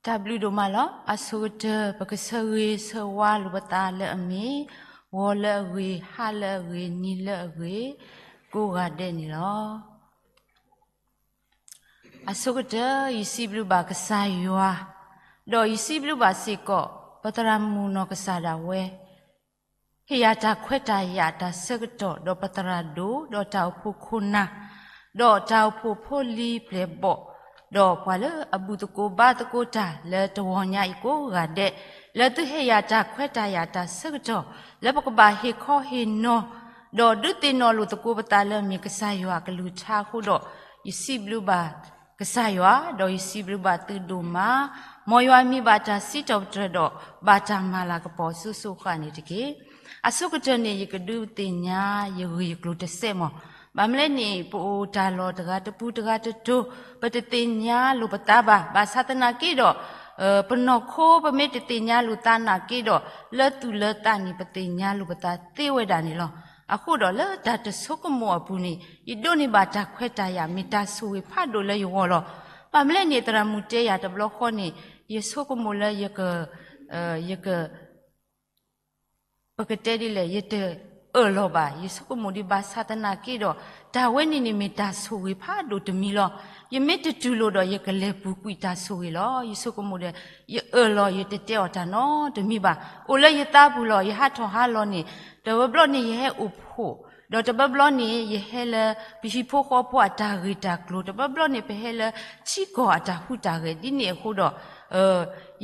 တၢ်ဘျုးဒိၣ်မးလီၤ. အဆိကတၢၢ် ပကဆၢဂ့ၤဆၢဝါလိာ်ပသးလၢအမ့ၢ် ဂီၤလၢအဂ့ၤ, ဟါလၢအဂ့ၤ, နံၤလၢအဂ့ၤ, ကိးဂၤဒဲးန့ၣ်လီၤ. အဆိကတၢၢ် ယစံးဘျုးဘၣ်ကစၢ်ယွၤ, ဒီးယစံးဘျုးဘၣ်စ့ၢ်ကီး ပသရၣ်မုၣ်နီၢ်ကစၢ်ဒၣ်ဝဲ ဟ့ၣ်ယၤတၢ်ခွဲးတၢ်ယာ်တၢ်ဆၢကတီၢ်, ဒီးပသရၣ်ဒိၣ်, ဒီးတၢ်အိၣ်ဖှိၣ်ခိၣ်နၢ်, ဒီးတၢ်အိၣ်ဖှိၣ်ဖိလံၤပျဲၢ်ဘီၣ်, ဒီးပှၤလၢအဘူၣ်သကိးဘါသကိးတၢ်လၢတဂီၤညါအံၤကိးဂၤဒဲး, လၢသုဟ့ၣ်ယၤတၢ်ခွဲးတၢ်ယာ်တၢ်ဆၢကတီၢ် လၢပကဘၣ်ဟ့ၣ်ခီဟ့ၣ်နီၤ ဒီးဒုးသ့ၣ်နီၣ်လိာ်သကိးပသးလၢအမ့ၢ်ကစၢ်ယွၤအကလုၢ်ကထါအဃိဒီး, ယစံးဘျုးဘၣ်ကစၢ်ယွၤ, ဒီးယစံးဘျုးဘၣ်သုဒိၣ်မး, မ်ယွၤမံဘၣ်တၢ်စံးထီၣ်ပတြၢၤဒီး ဘၣ်တၢ်မၤလၤကပီၤအစိၤစိၤအဃၣ်န့ၣ်တက့ၢ်. အဆိကတၢၢ်န့ၣ် ယကဒုးသ့ၣ်ညါယဂ့ၢ်ယကျိၤတစဲးမး, ဘၣ်မနုၤလဲၣ်န့ၣ် ပအိၣ်တၢ်လီၢ်တဂၤတပူၤတဂၤတတိၤ, ပတသ့ၣ်ညါလိာ်ပသးဘၣ်. ဘၣ်ဆၣ်သနာ်က့ဒီး ပနီၢ်ခိပမ့ၢ်တသ့ၣ်ညါလိာ်သးနာ်က့ဒီး, လၢသူၣ်လၢသးန့ၣ် ပသ့ၣ်ညါလိာ်ပသးသ့ဝဲဒၣ်န့ၣ်လီၤ. အဃိဒီးလၢတၢ်တဆိကမိၣ်အပူၤန့ၣ် ယဒိးန့ၢ်ဘၣ်တၢ်ခွဲးတၢ်ယာ် မ့ၢ်တၢ်ဆိၣ်ဂ့ၤဖးဒိၣ်လၢယဂီၢ်လီၤ. ဘၣ်မနုၤလဲၣ်န့ၣ် သရၣ်မုၣ်တဲယၤတဘျီဃီန့ၣ် ယဆိကမိၣ်လၢယက ယက ပကတဲဒ်လဲၣ် ယတအၢၣ်လီၤဘၣ်. ယဆိကမိၣ်ဒ်ဘၣ်ဆၣ်သနာ်က့ဒီး, တၢ်ဝဲန့ၣ်န့ၣ်မ့ၢ်တၢ်ဆိၣ်ဂ့ၤဖးဒိၣ်တမံၤလီၤ. ယမ့ၢ်တတူၢ်လိာ်ဒီး ယကလဲၤပူၤကွံာ်တၢ်ဆိၣ်ဂ့ၤလီၤ. ယဆိကမိၣ်ဒီး ယအၢၣ်လီၤ ယတတဲအီၤတၢ်နီတမံၤဘၣ်. အိၣ်လၢယသးပူၤလီၤ. ယဟးထီၣ်ဟးလီၤန့ၣ် တဘျီဘျီန့ၣ် ယဟဲအိၣ်ဖှိၣ်, ဒီးတဘျီဘျီန့ၣ် ယဟဲလၢပဟံၣ်ဖိဃီဖိအတၢ်ဂ့ၢ်တၢ်ကျိၤ, တဘျီဘျီန့ၣ် ပဟဲလၢထံကီၢ်အတၢ်ဟူးတၢ်ဂဲၤ, ဒ်န့ၣ်အဃိဒီး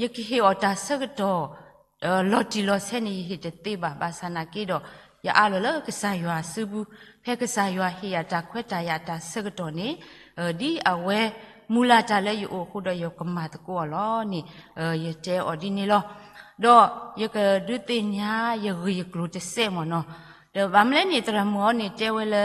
ယကဟ့ၣ်အီၤတၢ်ဆၢကတီၢ် လီၤတံၢ်လီၤဆဲးန့ၣ် ယဟ့ၣ်တသ့ဘၣ်. ဘၣ်ဆၣ်သနာ်က့ဒီး ယအးလီၤလၢကစၢ်ယွၤစုပူၤ, ဖဲကစၢ်ယွၤဟ့ၣ်ယၤတၢ်ခွဲးတၢ်ယာ်တၢ်ဆၢကတီၢ်န့ၣ်, ဒ်အဝဲမုၢ်လၢ်တၢ်လၢယအိၣ်အဃိဒီး ယကမၤသကိးအီၤလီၤန့ၣ်, ယတဲအီၤဒ်န့ၣ်လီၤ. ဒီးယကဒုးသ့ၣ်ညါယဂ့ၢ်ယကျိၤတစဲးမ့ၢ်နီၤ. ဒီးဘၣ်မနုၤလဲၣ်န့ၣ် သရၣ်မုၣ်အံၤန့ၣ် တဲဝဲလၢ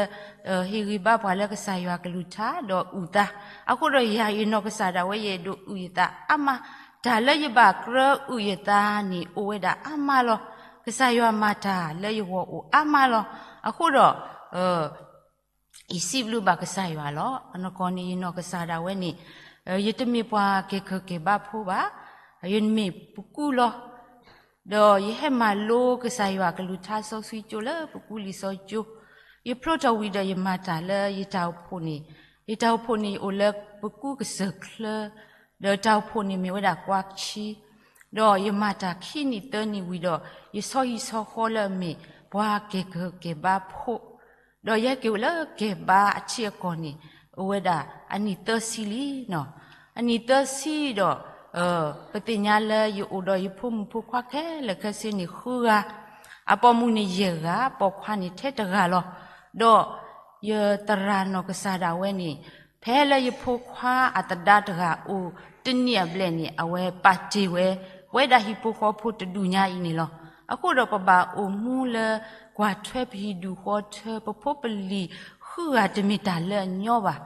ဟ့ၣ်ဂံၢ်ဘါပှၤလၢကစၢ်ယွၤကလုၢ်ကထါ ဒီးအုၣ်သး. အဃိဒီးယၤယနီၢ်ကစၢ်ဒၣ်ဝဲ ယအဲၣ်ဒိးအုၣ်ယသးအါမး, တၢ်လၢယဘၣ်ကြၢးအုၣ်ယသးန့ၣ် အိၣ်ဝဲဒၣ်အါမးလီၤ. ကစၢ်ယွၤမၤတၢ်လၢယဂီၢ်အိၣ်အါမးလီၤ. အဃိဒီး ယစံးဘျုးဘၣ်ကစၢ်ယွၤလီၤ. အနီၢ်ကီၢ်န့ၣ် ယနီၢ်ကစၢ်ဒၣ်ဝဲန့ၣ်, ယတမ့ၢ်ပှၤကဲၤကၢၤကဲၤဘါဖိဘၣ်, ယမ့ၢ်ပကူလီၤ. ဒီးယဟဲမၤလိကစၢ်ယွၤကလုၢ်ကထါစီဆှံကၠိလၢပကူလံာ်စီဆှံကၠိ, ယဖျိထီၣ်ဝံၤဒီးယမၤတၢ်လၢယတၢ်အိၣ်ဖှိၣ်န့ၣ်, ယတၢ်အိၣ်ဖှိၣ်န့ၣ်ယအိၣ်လၢပကူကစၢၢ်ချၢ, ဒီးတၢ်အိၣ်ဖှိၣ်န့ၣ်မ့ၢ်ဝဲဒၣ်ကွါဆံ, ဒီးယမၤတၢ်ခံနံၣ်သၢနံၣ်ဝံၤဒီး ယဆီဟံၣ်ဆီဃီလၢအမ့ၢ်ပှၤကဲၤကၢၤကဲၤဘါဖိ ဒီးယဟဲက့ၤအိၣ်လၢကဲၤဘါအထံအကီၢ်န့ၣ် အိၣ်ဝဲဒၣ်အနံၣ်သၢဆံလံနီၤ. အနံၣ်သၢဆံဒီး ပသ့ၣ်ညါလၢယအိၣ်ဒီးယဖိမုၣ်ဖိခွါခဲလၢာ်ခဲဆ့န့ၣ်ဃုဂၤ, အပိာ်မုၣ်န့ၣ်ယဲၢ်ဂၤ, ပိာ်ခွါန့ၣ်ထဲတဂၤလီၤ. ဒီးယသရၣ်နီၢ်ကစၢ်ဒၣ်ဝဲန့ၣ် ဖဲလၢယဖိခွါအသဒါတဂၤအိၣ်တနံၣ်အဘျဲၣ်န့ၣ် အဝဲပာ်တ့ၢ်ဝဲ ပဝဲဒၣ်ဟံၣ်ဖိဃီဖိတဒူၣ်ညါအံၤန့ၣ်လီၤ. အဃိဒီးပဘၣ်အိၣ်မူလၢကွၢ်ထွဲပဟံၣ်ဒူၣ်ဃီထၢ ပဖိပလံၤဃုဂၤတမ့ၢ်တၢ်လၢအညီဘၣ်.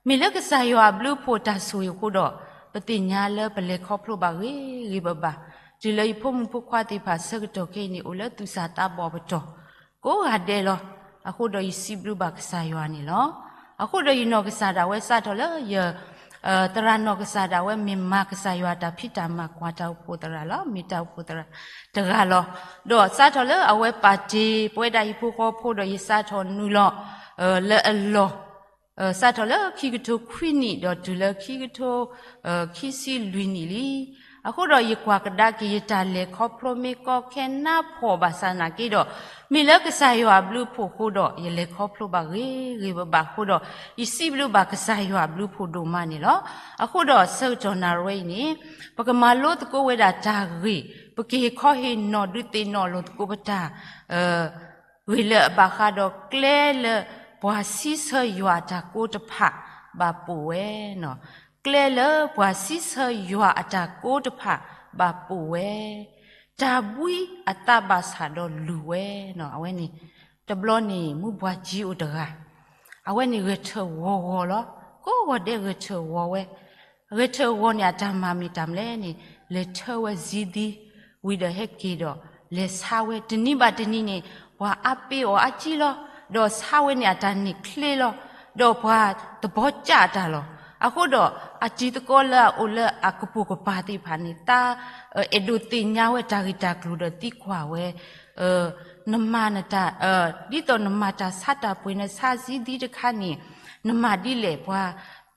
မ့ၢ်လၢကစၢ်ယွၤအဘျုးအဖှိၣ်တၢ်ဆိၣ်ဂ့ၤအဃိဒီး ပသ့ၣ်ညါလၢပလဲၤခီဖျိဘၣ်ဂ့ၤဂ့ၤဘၣ်ဘၣ်, တုၤလၢယဖိမုၣ်ဖိခွါသ့ၣ်တဖၣ်ဆၢကတီၢ်ခဲအံၤန့ၣ် အိၣ်လၢသူၣ်စၢ်သးဘီၣ်ပတီၢ် ကိးဂၤဒဲးလီၤ. အဃိဒီးယစံးဘျုးဘၣ်ကစၢ်ယွၤန့ၣ်လီၤ. အဃိဒီးယနီၢ်ကစၢ်ဒၣ်ဝဲစးထီၣ်လၢယ သရၣ်နီၢ်ကစၢ်ဒၣ်ဝဲမ့ၢ်မၤကစၢ်ယွၤတၢ်ဖံးတၢ်မၤ ကွၢ်တၢ်အိၣ်ဖှိၣ်သရၣ်လီၤ. မ့ၢ်တၢ်အိၣ်ဖှိၣ်သရၣ်တဂၤလီၤ. ဒီးစးထီၣ်လၢအဝဲပာ်တ့ၢ်ပဝဲဒၣ်ဟံၣ်ဖိဃီဖိဒီး ယစးထီၣ်နုာ်လီၤ လၢအလီၢ် စးထီၣ်လၢခံကထိခွံနံၣ် ဒီးတုၤလၢခံကထိ ခံဆံလွံၢ်နံၣ်လံ. အဃိဒီးယကွၢ်ကဒါက့ၤယတၢ်လဲၤခီဖျိမ့ၢ်ကီခဲနါဖှီၣ်ဘၣ်ဆၣ်သနာ်က့ဒီး, မ့ၢ်လၢကစၢ်ယွၤအဘျုးအဖှိၣ်အဃိဒီး ယလဲၤခီဖျိဘၣ်ဂ့ၤဂ့ၤဘၣ်ဘၣ်အဃိဒီး, ယစံးဘျုးဘၣ်ကစၢ်ယွၤအဘျုးအဖှိၣ်ဒိၣ်မးန့ၣ်လီၤ. အဃိဒီးဆၢကတီၢ်နၣ်ရံၣ်ဝဲအံၤန့ၣ်, ပကမၤလိသကိးဝဲဒၣ်တၢ်ဂ့ၢ်, ပကဟ့ၣ်ခီဟ့ၣ်နီၤဒုးသ့ၣ်နီၣ်လိာ်သကိးပတၢ် ဂ့ၢ်လၢအဘၣ်ဃးဒီးကျဲလၢပှၤစံးဆၢယွၤအတၢ်ကိးတဖၣ်ဘၣ်ပိာ်ဝဲ, ကျဲလၢပှၤစံးဆၢယွၤအတၢ်ကိးတဖၣ်ဘၣ်ပိာ်ဝဲ, တၢ်ဘှံးအသးဘၣ်ဆၣ်ဒီးလူၤဝဲ, အဝဲန့ၣ် တဘျီန့ၣ်မူပှၤကၠံအိၣ်တဂၤ, အဝဲန့ၣ်ဂဲၤထၢၣ်ဂီၤဂီၤလီၤ. ကိးဂီၤဒဲးဂဲၤထၢၣ်ဂီၤဝဲ ဂဲၤထၢၣ်ဂီၤန့ၣ် အတၢ်မၤမ့ၢ်တၢ်မနုၤလဲၣ်န့ၣ်, လဲၤထၢဝဲစ့သံ, ဝံၤဒီးဟဲက့ၤဒီး လဲၤဆါဝဲ တနံၤဘၣ်တနံၤန့ၣ်, ပှၤအါပ့ၤအီၤအါကံလီၤ. ဒီးဆါဝဲန့ၣ်အတၢ်န့ၢ်ချ့လီၤ. ဒီးပှၤသဘီကၢ်အတၢ်လီၤ. အဃိဒီးအတံၤသကိးလၢအအိၣ်လၢအကပိာ်ကပၤသ့ၣ်တဖၣ်န့ၣ် တၢ်အဲၣ်ဒိးသ့ၣ်ညါဝဲတၢ်ဂ့ၢ်တၢ်ကျိၤဒီးသံကွၢ်ဝဲ, နမၤနတၢ်, ဒ်သိးနမၤတၢ်ဆါတၢ်ပှ့ၤနဆါဆံးဒံးတခါန့ၣ်, နမၤဒ်လဲၣ် ပှၤ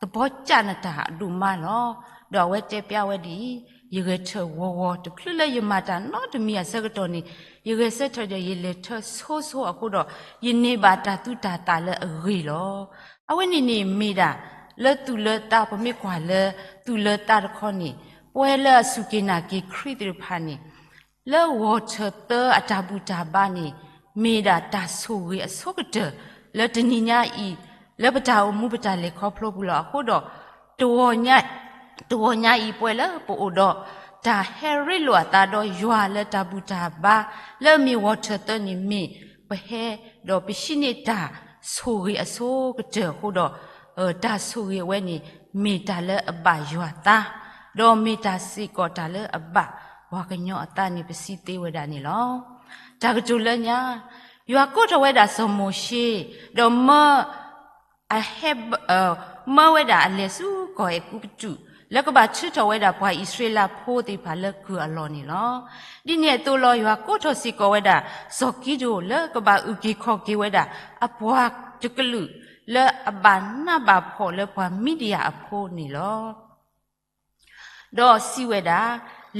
သပီၤကၢ်နတၢ်အဒိၣ်မးလီၤ. ဒီးအဝဲတဲပျးဝဲဒ်အံၤ, ယဂဲၤထၢၣ်ဝီၤဝီၤ တချုးလၢယမၤတၢ်နီတမံၤအဆၢကတီၢ်န့ၣ်, ယဂဲၤဆၢထၢၣ်ဒီးယလဲၤထၢၣ်ဆိဆိအဃိဒီး, ယန့ၢ်ဘၣ်တၢ်သူတၢ်သၣ်လၢအဂ့ၤလီၤ. အဝဲန့ၣ်န့ၣ်မ့ၢ်ဒၣ် လၢသူၣ်လၢသး ပမ့ၢ်ကွၢ်လၢသူၣ်လၢသးတခီန့ၣ်, ပဝဲလၢအစူၢ်က့ၤနာ်က့ၤခရံာ်သ့ၣ်တဖၣ်န့ၣ်, လၢဂီၤထၢၣ်သၢအတၢ်ဘူၣ်တၢ်ဘါန့ၣ်, မ့ၢ်ဒၣ်တၢ်ဆိၣ်ဂ့ၤအဆိကတၢၢ် လၢတနံၤညါအံၤ, လၢပတၢ်အိၣ်မူပတၢ်လဲၤခီဖျိပူၤလီၤ. အဃိဒီး တဂီၤညါအံၤပှဲၤလၢပအိၣ်ဒီး တၢ်ဟဲရ့လိာ်အသးဒီးယွၤလၢတၢ်ဘူၣ်တၢ်ဘါ လၢအမ့ၢ်ဂီၤထၢၣ်သၢန့ၣ်မ့ၢ် ပဟဲဒီးပဟံးန့ၢ်တၢ်ဆိၣ်ဂ့ၤအဆိကတၢၢ်အဃိဒီး, တၢ်ဆိၣ်ဂ့ၤအဝဲန့ၣ် မ့ၢ်တၢ်လၢအဘၣ်ယွၤသး, ဒီးမ့ၢ်တၢ်စ့ၢ်ကီးတၢ်လၢအဘၣ်ပှၤကညီအသးန့ၣ် ပစံးသ့ဝဲဒၣ်န့ၣ်လီၤ. တၢ်ကတိၤလၢညါ, ယွၤကိးထီၣ်ဝဲဒၣ်စီၤမိၤၡ့, ဒီးမၢ အဟဲ မၢဝဲဒၣ်အလဲၤဆူကီၢ်အဲၤကူပတူး လၢကဘၣ်ထုးထီၣ်ဝဲဒၣ်ပှၤအံၣ်စရ့လးဖိသ့ၣ်တဖၣ်လၢကုၢ်အလီၢ်န့ၣ်လီၤ. ဒ်န့ၣ်အသိးလီၤ ယွၤကိးထီၣ်စ့ၢ်ကီးဝဲဒၣ် စီၤကံဒိၣ်လၢကဘၣ်အုၣ်က့ၤခီၣ်က့ၤဝဲဒၣ် အပှၤတကလုာ် လၢအဘၣ်နးဘၣ်ဖှီၣ်လၢပှၤမံဒယၣ်အဖိန့ၣ်လီၤ. ဒီးစံးဝဲဒၣ်,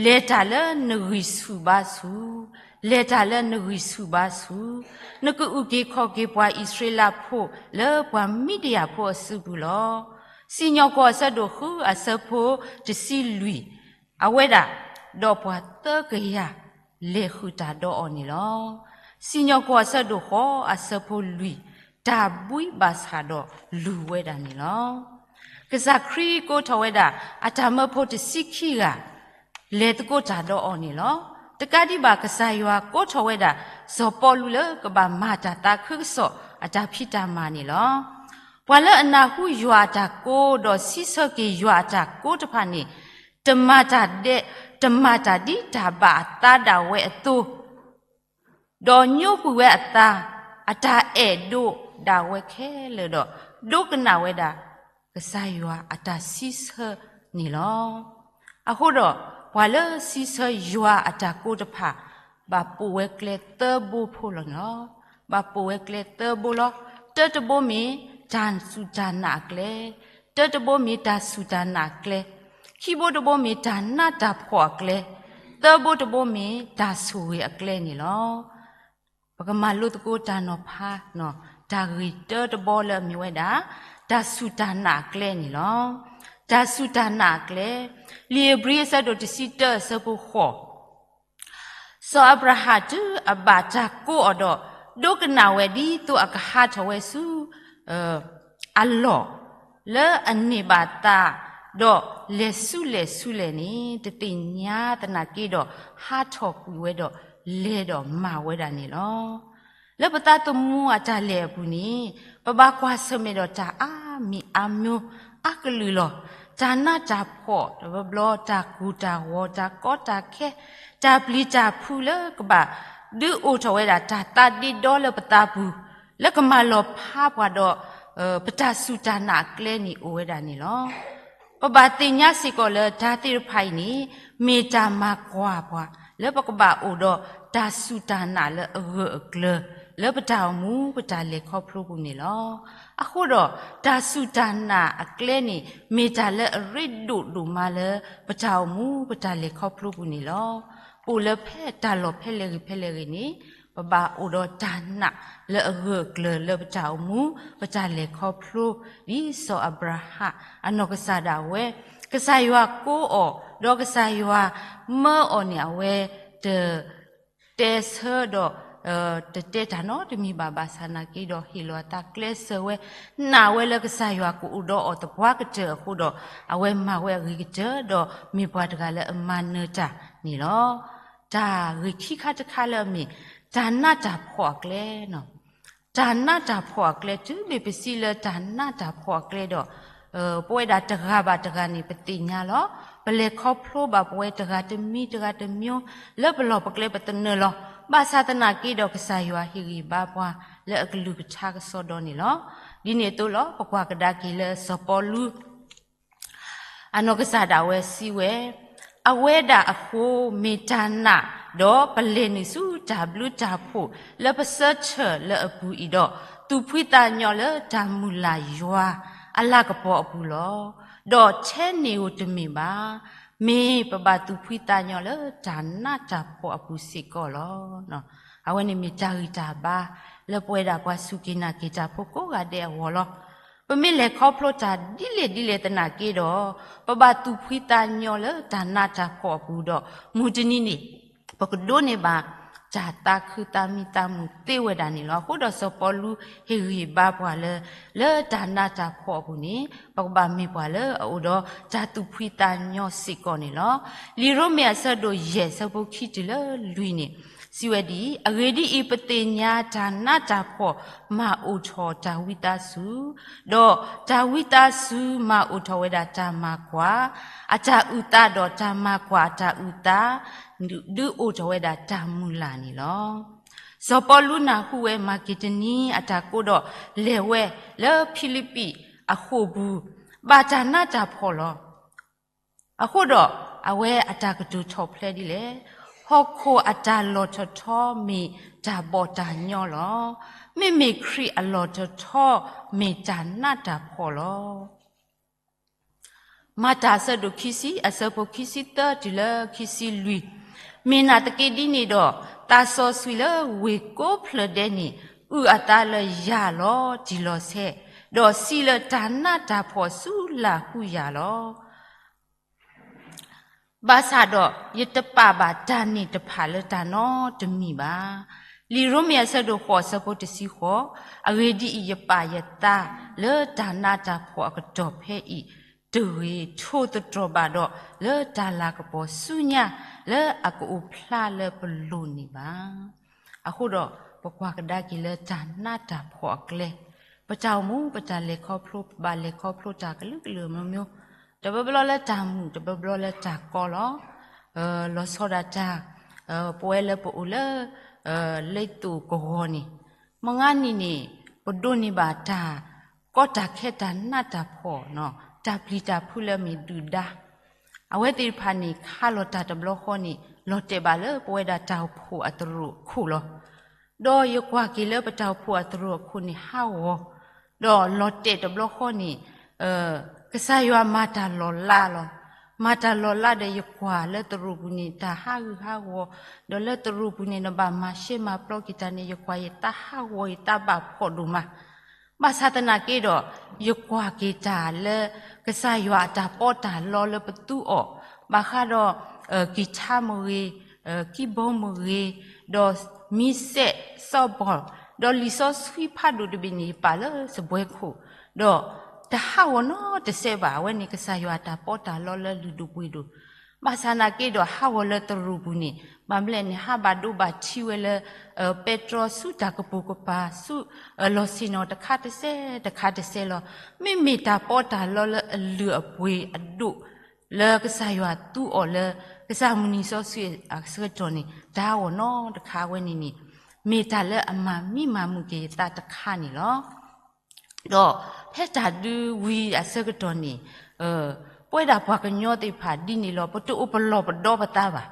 လဲၤတၢ်လၢနဂံၢ်ဆူၣ်ဘါဆူၣ်, လဲၤတၢ်လၢနဂံၢ်ဆူၣ်ဘါဆူၣ်, နကအုၣ်က့ၤခီၣ်က့ၤပှၤအံၣ်စရ့လးဖိလၢပှၤမံဒယၣ်ဖိအစုပူၤလီၤ. စံၣ်ညီၣ်ကွီၢ်အဆၢဒိၣ်ဃုအဆၢဖိတဆံလွံၢ်, အဝဲဒၣ်, ဒီးပှၤသၢကယၤလဲၤဃုာ်တၢ်ဒီးအီၤန့ၣ်လီၤ. စံၣ်ညီၣ်ကွီၢ်အဆၢဒိၣ်ဃိးအဆၢဖိလွံၢ်, တၢ်ဘှံးဘၣ်ဆၣ်ဒီးလူၤဝဲဒၣ်န့ၣ်လီၤ. ကစၢ်ခရံာ်ကိးထီၣ်ဝဲဒၣ် အတၢ်မၢဖိတဆံခံဂၤ လဲၤသကိးတၢ်ဒီးအီၤန့ၣ်လီၤ. တကးဒံးဘၣ် ကစၢ်ယွၤကိးထီၣ်ဝဲဒၣ် စီၤပီလူးလၢကဘၣ်မၤတၢ်သးခုကစီၣ်အတၢ်ဖံးတၢ်မၤန့ၣ်လီၤ. ပှၤလၢအနၢ်ဟူယွၤအတၢ်ကိး ဒီးစံးဆၢက့ၤယွၤအတၢ်ကိးတဖၣ်န့ၣ်, တမၤတၢ်ဒဲး, တမၤတၢ်ဒ်တၢ်ဘၣ်အသးဒၣ်ဝဲအသိး ဒီးညိကွံာ်ဝဲအသး, အတၢ်အဲၣ်ဒိးဒၣ်ဝဲခဲလၢာ်ဒီး ဒိကနၣ်ဝဲဒၣ် ကစၢ်ယွၤအတၢ်စံးဆၢန့ၣ်လီၤ. အဃိဒီး ပှၤလၢစံးဆၢယွၤအတၢ်ကိးတဖၣ် ဘၣ်ပိာ်ဝဲကျဲသၢဘိဖိလီၤန့ၣ်လီၤ. ဘၣ်ပိာ်ဝဲကျဲသၢဘိလီၤ. တၢတဘိမ့ၢ်တၢ်စူၢ်တၢ်နာ်အကျဲ, တၢတဘိမ့ၢ်တၢ်စူၢ်တၢ်နာ်အကျဲ, ခံဘိတဘိမ့ၢ်တၢ်နးတၢ်ဖှီၣ်အကျဲ, သၢဘိတဘိမ့ၢ်တၢ်ဆိၣ်ဂ့ၤအကျဲန့ၣ်လီၤ. ပကမၤလိသကိးတၢ်နီၤဖး, တၢ်ဂ့ၢ်တၢတဘီလၢအမ့ၢ်ဝဲဒၣ် တၢ်စူၢ်တၢ်နာ်အကျဲန့ၣ်လီၤ. တၢ်စူၢ်တၢ်နာ်အကျဲ, လံာ်ဧ့ၤဘြံၤအဆၢဒိၣ်တဆံတၢအဆၢဖိဃိး စီၤအၤဘြၤဟၣ်တုၤအဘၣ်တၢ်ကိးအီၤဒီး ဒိကနၣ်ဝဲဒ်သိးအကဟးထီၣ်ဝဲဆူ အလီၢ် လၢအန့ၢ်ဘၣ်သး, ဒီးလဲၤဆူလဲၣ်ဆူလဲၣ်န့ၣ် တသ့ၣ်ညါသနာ်က့ဒီး ဟးထီၣ်ကွံာ်ဝဲဒီး လဲၤဒီးမၤဝဲဒၣ်န့ၣ်လီၤ. လၢပသးသမူအတၢ်လဲၤအပူၤန့ၣ် ပဘၣ်ကွၢ်ဆၢၣ်မဲာ်ဒီးတၢ်အါမံၤအါမျိၤ အါကလုာ်လီၤ. တၢ်နးတၢ်ဖှီၣ်တဘျီဘျီ, တၢ်ကူၣ်တၢ်ဂီၤ, တၢ်ကီတၢ်ခဲ, တၢ်ပျံၤတၢ်ဖုးလၢကဘၣ် ဒုးအိၣ်ထီၣ်ဝဲဒၣ်တၢ်သးဒ့ဒီလၢပသးပူၤ, လၢကမၤလီၤဖးပှၤဒီး ပတၢ်စူၢ်တၢ်နာ်အကျဲန့ၣ်အိၣ်ဝဲဒၣ်န့ၣ်လီၤ. ပဘၣ်သ့ၣ်ညါစ့ၢ်ကီးလၢတၢ်သ့ၣ်တဖၣ်အံၤန့ၣ် မ့ၢ်တၢ်မၤကွၢ်ပှၤ လၢပကဘၣ်အိၣ်ဒီးတၢ်စူၢ်တၢ်နာ်လၢအဂၢၢ်အကျၢၤ လၢပတၢ်အိၣ်မူပတၢ်လဲၤခီဖျိပူၤန့ၣ်လီၤ. အဃိဒီး တၢ်စူၢ်တၢ်နာ်အကျဲန့ၣ် မ့ၢ်တၢ်လၢအရ့ဒိၣ်ဒိၣ်မးလၢ ပတၢ်အိၣ်မူပတၢ်လဲၤခီဖျိပူၤန့ၣ်လီၤ. အိၣ်လၢဖဲတၢ်လီၢ်ဖဲလဲၣ်ဂ့ၤဖဲလဲၣ်ဂ့ၤန့ၣ် ပဘၣ်အိၣ်ဒီးတၢ်နာ်လၢအဂၢၢ်အကျၢၤလၢပတၢ်အိၣ်မူ ပတၢ်လဲၤခီဖျိ ဒ်စီၤအၤဘြၤဟၣ် အနီၢ်ကစၢ်ဒၣ်ဝဲ ကစၢ်ယွၤကိးအီၤ ဒီးကစၢ်ယွၤမၢအီၤန့ၣ် အဝဲတ တဲဆၢဒီး တတဲတၢ်နီတမံၤဘၣ် ဘၣ်ဆၣ်သနာ်က့ဒီး ဟ့ၣ်လီၤအသးကျဲးစၢးဝဲ နာ်ဝဲလၢကစၢ်ယွၤကအိၣ်ဒီးအီၤသပှၢ်ကတၢၢ်အဃိဒီး အဝဲမၤဝဲအဂ့ၤကတၢၢ်ဒီး မ့ၢ်ပှၤတဂၤလၢအမၤနၢၤတၢ်န့ၣ်လီၤ. တၢ်ဂ့ၢ်ခံခါတခါလၢအမ့ၢ် တၢ်နးတၢ်ဖှီၣ်အကျဲ တၢ်နးတၢ်ဖှီၣ်အကျဲ တုၤမ့ၢ်ပစံးလၢတၢ်နးတၢ်ဖှီၣ်အကျဲဒီး ပဝဲဒၣ်တဂၤဘၣ်တဂၤန့ၣ် ပသ့ၣ်ညါလီၤ. ပလဲၤခီဖျိဘၣ်ပဝဲတဂၤတမံၤတဂၤတမံၤ လၢပလီၢ်ပကျဲပသနၢၣ်လီၤ. ဘၣ်ဆၣ်သနာ်က့ဒီး ကစၢ်ယွၤဟ့ၣ်ဂံၢ်ဘါပှၤလၢအကလုၢ်ကထါကစီဒီန့ၣ်လီၤ. ဒ်န့ၣ်အသိးလီၤ ပကွၢ်ကဒါက့ၤလၢစီၤပီလူး အနီၢ်ကစၢ်ဒၣ်ဝဲစံးဝဲ, အဝဲဒၣ်အဃိ မ့ၢ်တၢ်နာ်, ဒီးပလဲၤနုာ်ဆူတၢ်ဘျုးတၢ်ဖှိၣ်လၢပဆၢထၢၣ်လၢအပူၤအံၤဒီး, သူၣ်ဖှံသးညီလၢတၢ်မုၢ်လၢ်ယွၤအလၤကပီၤအပူၤလီၤ. ဒီးထဲန့ၣ်ဧိၤတမ့ၢ်ဘၣ်, မ့ၢ်ပဘၣ်သူၣ်ဖှံသးညီလၢတၢ်နးတၢ်ဖှီၣ်အပူၤစ့ၢ်ကီးလီၤ. အဝဲန့ၣ်မ့ၢ်တၢ်ဂံၢ်တၢ်ဘါ လၢပဝဲဒၣ်ပှၤစူၢ်က့ၤနာ်က့ၤတၢ်ဖိကိးဂၤဒဲးအဂီၢ်လီၤ. ပမ့ၢ်လဲၤခီဖျိတၢ်ဒ်လဲၣ်ဒ်လဲၣ်သနာ်က့ဒီး, ပဘၣ်သူၣ်ဖှံသးညီလၢတၢ်နးတၢ်ဖှီၣ်အပူၤဒီး, မုၢ်တနံၤန့ၣ် ပကဒိးန့ၢ်ဘၣ် တၢ်သးခုသးမံသးမုာ်သ့ဝဲဒၣ်န့ၣ်လီၤ. အဃိဒီးစီၤပီလူးဟ့ၣ်ဂံၢ်ဟ့ၣ်ဘါပှၤလၢ, လၢတၢ်နးတၢ်ဖှီၣ်အပူၤန့ၣ်, ပကဘၣ်မ့ၢ်ပှၤလၢအအိၣ်ဒီးတၢ်သူၣ်ဖှံသးညီစ့ၢ်ကီးန့ၣ်လီၤ. လံာ်ရိမ့ၤအဆၢဒိၣ်ယဲၢ်အဆၢဖိခံတုၤလၢလွံၢ်န့ၣ်, စံးဝဲဒ်အံၤ, အဂ့ၢ်ဒ်အံၤ, ပသ့ၣ်ညါတၢ်နးတၢ်ဖှီၣ်မၤအိၣ်ထီၣ်တၢ်ဝံသးစူၤ, ဒီးတၢ်ဝံသးစူၤမၤအိၣ်ထီၣ်ဝဲဒၣ်တၢ်မၤကွၢ်, အတၢ်အုၣ်သးဒီးတၢ်မၤကွၢ်အတၢ်အုၣ်သး ဒုးအိၣ်ထီၣ်ဝဲဒၣ်တၢ်မုၢ်လၢ်န့ၣ်လီၤ. စီၤပီလူးနၢ်ဟူဝဲမၤက့ဒနံအတၢ်ကိးဒီးလဲၤဝဲလၢဖံလံးပံးအဃိာ်ပူၤ, ဘၣ်တၢ်နးတၢ်ဖှီၣ်လီၤ. အဃိဒီးအဝဲအတၢ်ကတိၤထီၣ်ဖျဲးဒ်လဲၣ်, ဟီၣ်ခိၣ်အတၢ်လီၢ်ထီၣ်ထီမ့ၢ်တၢ်ဘီၣ်တၢ်ညီလီၤ. မ့မ့ၢ်ခရံာ်အလီၢ်ထီၣ်ထီမ့ၢ်တၢ်နးတၢ်ဖှီၣ်လီၤ. မၤတၢ်အဆၢဒိၣ်ခံဆံ အဆၢဖိခံဆံသၢတုၤလၢခံဆံလွံၢ်, မ့ၢ်နာ်သက့ဒ်န့ၣ်ဒီး, သးစီဆှံလၢဝ့ၢ်ကိးဖျၢၣ်ဒဲးန့ၣ်, အုၣ်အသးလၢယၤလီၤတံၢ်လီၤဆဲး, ဒီးစံးလၢတၢ်နးတၢ်ဖှီၣ်ဆူလၢ်ဟူယၤလီၤ. ဘၣ်ဆၣ်ဒီး ယတပာ်ဘၣ်တၢ်န့ၣ်တဖၣ်လၢတၢ်နီတမံၤဘၣ်. လံာ်ရိမ့ၤအဆၢဒိၣ်ဃိးအဆၢဖိတဆံဃိး, အဂ့ၢ်ဒ်အံၤ, ယပာ်ယသးလၢတၢ်နးတၢ်ဖှီၣ်အကတီၢ်ဖဲအံၤတဂ့ၤ, ထိၣ်သတြီၤဘၣ်ဒီးလၢတၢ်လၤကပီၤဆူညါလၢအကအိၣ်ဖျါလၢပလိၤန့ၣ်ဘၣ်. အဃိဒီး ပကွၢ်ကဒါက့ၤလၢတၢ်နးတၢ်ဖှီၣ်အကျဲ, ပတၢ်အိၣ်မူ ပတၢ်လဲၤခီဖျိ ပဘၣ်လဲၤခီဖျိတၢ်ကလုာ်ကလုာ်မ့ၢ်မ့ၢ်, တဘျီဘျီလၢတၢ်မုာ် တဘျီဘျီလၢတၢ်ကီလီၤ. လီၤဆီဒၣ်တၢ် ပဝဲလၢပအိၣ်လၢ လ့သိၣ်ကဝီၤန့ၣ်, မုၢ်ဂၤနံၤန့ၣ် ပဒိးန့ၢ်ဘၣ်တၢ်ကီတၢ်ခဲတၢ်နးတၢ်ဖှီၣ်, တၢ်ပျံၤတၢ်ဖုးလၢအမ့ၢ်ဒုၣ်ဒါ အဝဲသ့ၣ်တဖၣ်န့ၣ် ခးလီၤတၢ်တဘျီဃီန့ၣ် လီၤတဲာ်ဘၣ်လၢပဝဲဒၣ်တၢ်အိၣ်ဖှိၣ်အသရိာ်ခိၣ်လီၤ. ဒီးယကွၢ်က့ၤလၢပတၢ်အိၣ်ဖှိၣ်အသရိာ်အခိၣ်န့ၣ်ဟးဂီၤ, ဒီးလီၤတဲာ်တဘျီဃီန့ၣ် ကစၢ်ယွၤမၤတၢ်လီၤလးလီၤ. မၤတၢ်လီၤလးဒီးယကွၢ်လၢသရိာ်ပူၤန့ၣ် တၢ်ဟးဂူာ်ဟးဂီၤ, ဒီးလၢသရိာ်ပူၤန့ၣ် နဘၣ်မၤရှဲမၤပျီက့ၤတၢ်န့ၣ် ယကွၢ်ယသးဟးဂီၤ ယသးဘၣ်ဖှီၣ်ဒိၣ်မး. ဘၣ်ဆၣ်သနာ်က့ဒီး ယကွၢ်က့ၤတၢ်လၢ ကစၢ်ယွၤအတၢ်ပီးတၢ်လီလၢပသူအီၤ, ဘၣ်ဃးဒီး ကံၢ်ထါမ့ၢ်ဂ့ၤ, ကံဘီမ့ၢ်ဂ့ၤ, ဒီးမံစဲးစီဘီၣ်, ဒီးလံာ်စီဆှံဖးဒိၣ်တဘ့ၣ်န့ၣ် ယပာ်လၢစပွဲခိၣ်, ဒီးတဟးဂီၤနီတစဲးဘၣ်. အဝဲန့ၣ်ကစၢ်ယွၤအတၢ်ပီးတၢ်လီလၢလုၢ်ဒိၣ်ပှ့ၤဒိၣ် ဘၣ်ဆၣ်သနာ်က့ဒီးဟးဂီၤလၢသရိာ်ပူၤန့ၣ် ဘၣ်မနုၤလဲၣ်န့ၣ် ဟးဘၣ်ဒိဘၣ်ထံးဝဲလၢ ပဲတြီဆူတၢ်ကပိာ်ကပၤဆူ လီၢ်ဆ့ၣ်နီၤတခါတစဲးတခါတစဲးလီၤ. မ့မ့ၢ်တၢ်ပီးတၢ်လီလၢအလုၢ်အပှ့ၤအဒိၣ် လၢကစၢ်ယွၤသူအီၤလၢ ကစၢ်မုၢ်နံၤစီဆှံအဆၢကတီၢ်န့ၣ် တဟးဂီၤနီတခါ. အဝဲန့ၣ်န့ၣ် မ့ၢ်တၢ်လၢအမၤမံမၤမုာ်က့ၤယသးတခါန့ၣ်လီၤ. ဒီးဖဲတၢ်ဒုးဝံၤအဆၢကတီၢ်န့ၣ် ပဝဲဒၣ်ပှၤကညီသ့ၣ်တဖၣ်ဒ်န့ၣ်လီၤ. ပတအိၣ်ပလီၢ်ပဒီပသးဘၣ်.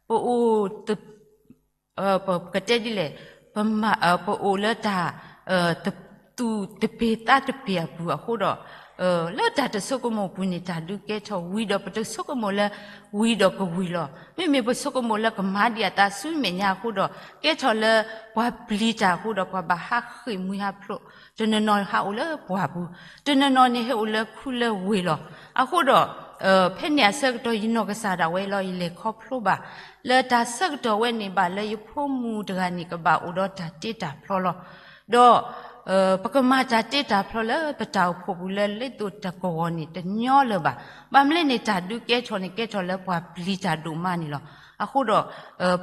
ပအိၣ် ပကတဲဒ်လဲၣ်, ပမၤ ပအိၣ်လၢတၢ် သူၣ်တပ့ၤသးတပ့ၤအပူၤအဃိဒီး လၢတၢ်တဆိကမိၣ်ပူၤန့ၣ် တၢ်ဒုးကဲထီၣ်ဝံၤဒီး ပတဆိကမိၣ်လၢ ဝံၤဒီးကဝံၤလီၤ. မ့မ့ၢ်ပဆိကမိၣ်လၢကမၤဒံးအသးဆူမဲာ်ညါအဃိဒီး ကဲထီၣ်လၢပှၤပျံၤတၢ်အဃိဒီး ပှၤဘၣ်ဟးဃ့ၢ်မှံဟးဖျိး, တနီၤနီၤဟးအိၣ်လၢပှၢ်ပူၤ, တနီၤနီၤန့ၣ်ဟဲအိၣ်လၢခူလၢဝ့ၢ်လီၤ. အဃိဒီး ဖဲန့ၣ်အဆၢကတီၢ် ယနီၢ်ကစၢ်ဒၣ်ဝဲလီၤ ယလဲၤခီဖျိဘၣ် လၢတၢ်ဆၢကတီၢ်ဝဲန့ၣ် ဘၣ်လၢယဖိမုၣ်တဂၤန့ၣ် ကဘၣ်အိၣ်ဒီးတၢ်တ့တၢ်ဖျီလီၤ. ဒီး ပကမၤတၢ်တ့တၢ်ဖျီလၢပတၢ်အိၣ်ဖှိၣ်ပူၤလၢလ့သိၣ်တကဝီၤန့ၣ် တညီလၢၤဘၣ်. ဘၣ်မနုၤလဲၣ်န့ၣ် တၢ်ဒုးကဲထီၣ်န့ၣ် ကဲထီၣ်လၢပှၤပျံၤတၢ်ဒိၣ်မးန့ၣ်လီၤ. အဃိဒီး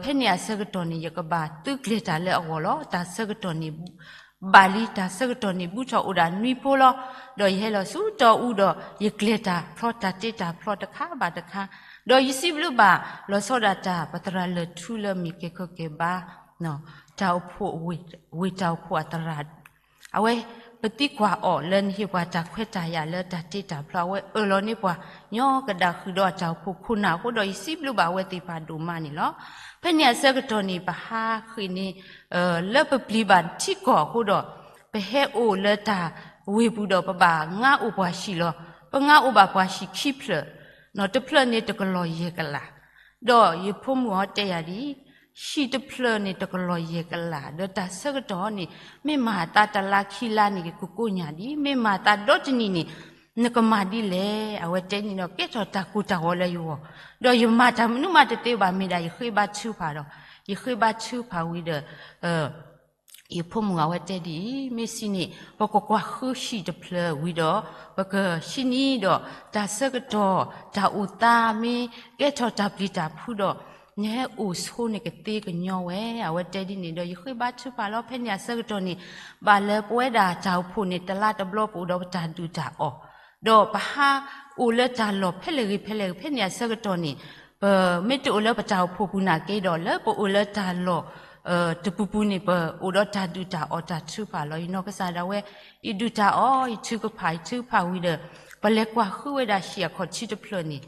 ဖဲန့ၣ်အဆၢကတီၢ်န့ၣ် ယကဘၣ်သုးကျဲၤတၢ်လၢအဂီၢ်လီၤ. တၢ်ဆၢကတီၢ်န့ၣ် ဘၣ်လံ တၢ်ဆၢကတီၢ်န့ၣ် ဘူးထီၣ်အိၣ်ဒၣ်နွံဖိလီၤ. ဒီးယဟဲလီၤဆူတီအူဒီး ယကျဲၤတၢ်ဖျီတၢ်တ့တၢ်ဖျီတခါဘၣ်တခါ, ဒီးယစံးဘျုးဘၣ် လီၤဆီဒၣ်တၢ် ပသရၣ်လၢၢ်ထူလၢမ့ၢ်ကဲခိၣ်ကဲဘါ တၢ်အိၣ်ဖှိၣ် ဝ့ၢ်တၢ်အိၣ်ဖှိၣ်အသရၣ်, အဝဲ ပသံကွၢ်အီၤလၢနဟ့ၣ်ပှၤတၢ်ခွဲးတၢ်ယာ်လၢတၢ်တ့တၢ်ဖျီ, အဝဲအၢၣ်လီၤန့ၢ်ပှၤ ညီကဒၣ်ဃုာ်ဒီးအတၢ်အိၣ်ဖှိၣ်ခိၣ်နၢ်အဃိဒီး ယစံးဘျုးဘၣ်အဝဲသ့ၣ်တဖၣ်ဒိၣ်မးန့ၣ်လီၤ. ဖဲန့ၣ်အဆၢကတီၢ်န့ၣ် ပဟးဃ့ၢ်န့ၣ် လၢပပျံၤဘၣ်ထံကီၢ်အဃိဒီး ပဟဲအိၣ်လၢတၢ်ဝ့ၢ်ပူၤဒီး ပဘၣ်ငါအိၣ်ပှၤဟံၣ်လီၤ. ပငါအိၣ်ဘၣ်ပှၤဟံၣ်ခံဖျၢၣ်, တဖျၢၣ်န့ၣ်တကလီၢ်ယဲၢ်ကလး, ဒီးယဖိမုၣ်အီၤတဲယၤဒ်အံၤ, ဟံၣ်တဖျၢၣ်န့ၣ်တကလီၢ်ယဲၢ်ကလး, ဒီးတၢ်ဆၢကတီၢ်န့ၣ် မ့ၢ်မၤအသးတလါခံလါန့ၣ် ကကိးညၣ်ဒံး, မ့ၢ်မၤအသးဒီတနံၣ်န့ၣ် နကမၤဒ်လဲၣ်. အဝဲတဲန့ၣ်ဒီး ကဲထီၣ်တၢ်ကိၢ်တၢ်ဂီၤလၢယဂီၢ်, ဒီးယမၤတၢ်မနုၤမးတသ့ဘၣ်, မ့ၢ်ဒၣ်ယဃ့ဘါထုကဖၣ်ဒီး ယဃ့ဘါထုကဖၣ်ဝံၤဒီး ယဖိမုၣ်အဝဲတဲဒ်အံၤ, မ့ၢ်စံးန့ၣ် ပကကွၢ်ဃုဟံၣ်တဖျၢၣ်ဝံၤဒီး ပကဆံနံၤဒီး တၢ်ဆၢကတီၢ် တၢ်အိၣ်သးမ့ၢ်ကဲထီၣ်တၢ်ပျံၤတၢ်ဖုးဒီး နဟဲအိၣ်ဆိန့ၣ်ကသ့ကညီဝဲ. အဝဲတဲဒ်န့ၣ်ဒီး ယဃ့ဘါထုကဖၣ်လီၤ. ဖဲန့ၣ်အဆၢကတီၢ်န့ၣ် ဘၣ်လၢပဝဲဒၣ်တၢ်အိၣ်ဖှိၣ်န့ၣ် တလါတဘျီပအိၣ်ဒီးပတၢ်ဒုၣ်တၢ်အီၣ်, ဒီးပဟးအိၣ်လၢတၢ်လီၢ်ဖဲလဲၣ်ဂ့ၤဖဲလဲၣ်ဂ့ၤ, ဖဲန့ၣ်အဆၢကတီၢ်န့ၣ် ပမ့ၢ်တအိၣ်လၢပတၢ်အိၣ်ဖှိၣ်ပူၤနာ်က့ဒီး လၢပအိၣ်လၢတၢ်လီၢ် တပူၤပူၤန့ၣ် ပအိၣ်ဒီးတၢ်ဒုၣ်တၢ်အီၣ်တၢ်ထုကဖၣ်လီၤ. ယနီၢ်ကစၢ်ဒၣ်ဝဲ ယဒုၣ်တၢ်အီၣ် ယထုကဖၣ် ယထုကဖၣ်ဝံၤဒီး ပလဲၤကွၢ်ဃုဝဲဒၣ်ဟံၣ်အခီၣ်ထံးတဖျၢၣ်န့ၣ်